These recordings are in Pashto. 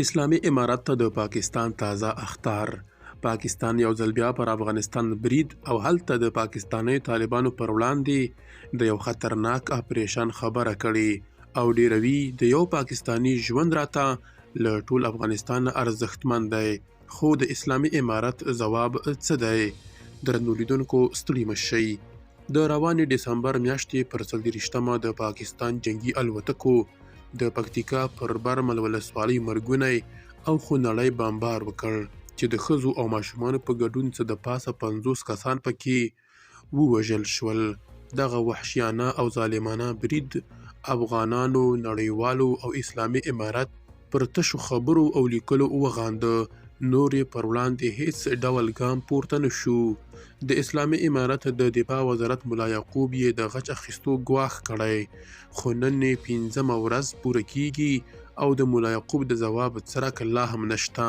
اسلامي امارت ته د پاکستان تازه اخطار. پاکستان یو ځل بیا پر افغانستان برید او هلته د پاکستانیو طالبانو پر وړاندې د یو خطرناک اپریشن خبره کړې او ډېروي د یو پاکستاني ژوند راته له ټول افغانستان ارزښتمن دی. خو د اسلامي امارت ځواب څه دی؟ درنو لیدونکو ستړي مه شئ. د روانې ډسمبر میاشتې پر 24مه د پاکستان جنګي الوتکو د پکتیکا پر برمل ولسوالۍ مرګونی او خونړی بمبار وکړ چې د ښځو او ماشومانو په ګډون څه د پاسه 50 کسان پکې ووژل شول. دغه وحشیانه او ظالمانه برید افغانانو، نړیوالو او اسلامي امارت پر تشو خبرو او لیکلو وغانده، نور یې پر وړاندې هیڅ ډول ګام پورته نه شو. د اسلامي امارت د دفاع وزارت ملا یعقوب یې د غچ اخیستو ګواښ کړی، خو نن یې پنځمه ورځ پوره کیږي او د ملا یعقوب د ځواب څرک لا هم نشته.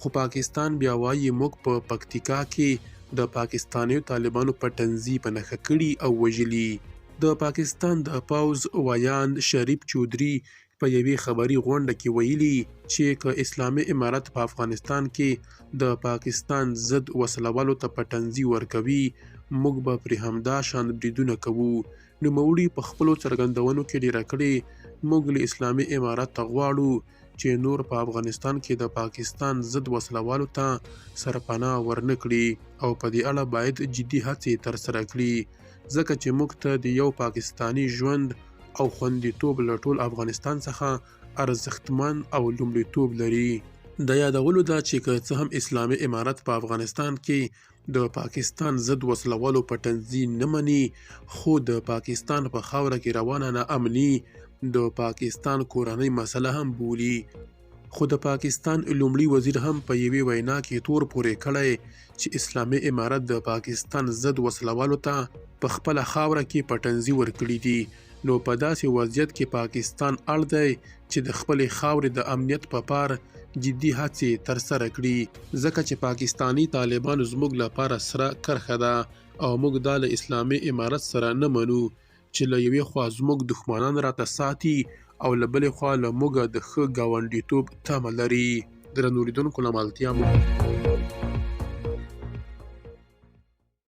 خو پاکستان بیا وایي موږ په پکتیکا کې د پاکستانیو طالبانو پټنځي په نښه کړي او وژلي. د پاکستان د پوځ ویاند شریف چودري په یوې خبري غونډه کې ویلي چې که اسلامي امارت په افغانستان کې د پاکستان ضد وسلوالو ته پټنځي ورکوي، موږ به پرې همدا شان بریدونه کوو. نوموړي په خپلو څرګندونو کې ډېره کړې، موږ له اسلامي امارته غواړو چې نور په افغانستان کې د پاکستان ضد وسلوالو ته سرپناه ورنه کړي او په دې اړه باید جدي هڅې ترسره کړي، ځکه چې موږ ته د یو پاکستاني ژوند او خوندیتوب له ټول افغانستان څخه ارزښتمن او لومړیتوب لري. د یادولو ده چې که څه هم اسلامي امارت په افغانستان کې د پاکستان ضد وسلوالو پټنځي نه مني، خو د پاکستان په خاوره کې روانه ناامني د پاکستان کورنۍ مسله هم بولي. خو د پاکستان لومړي وزیر هم په یوې وینا کې تور پورې کړی چې اسلامي امارت د پاکستان ضد وسلوالو ته په خپله خاوره کې پټنځي ورکړي دي، نو په داسې وضعیت کې پاکستان اړ دی چې د خپلې خاورې د امنیت په پار جدي هڅې ترسره کړي، ځکه چې پاکستاني طالبان زموږ لپاره سره کرښه ده او موږ دا له اسلامي امارت سره نه منو چې له یوې خوا زموږ دښمنان راته ساتي او له بلې خوا له موږه د ښه ګاونډیتوب تمه لري. درنو لیدونکو له ملتیا مو.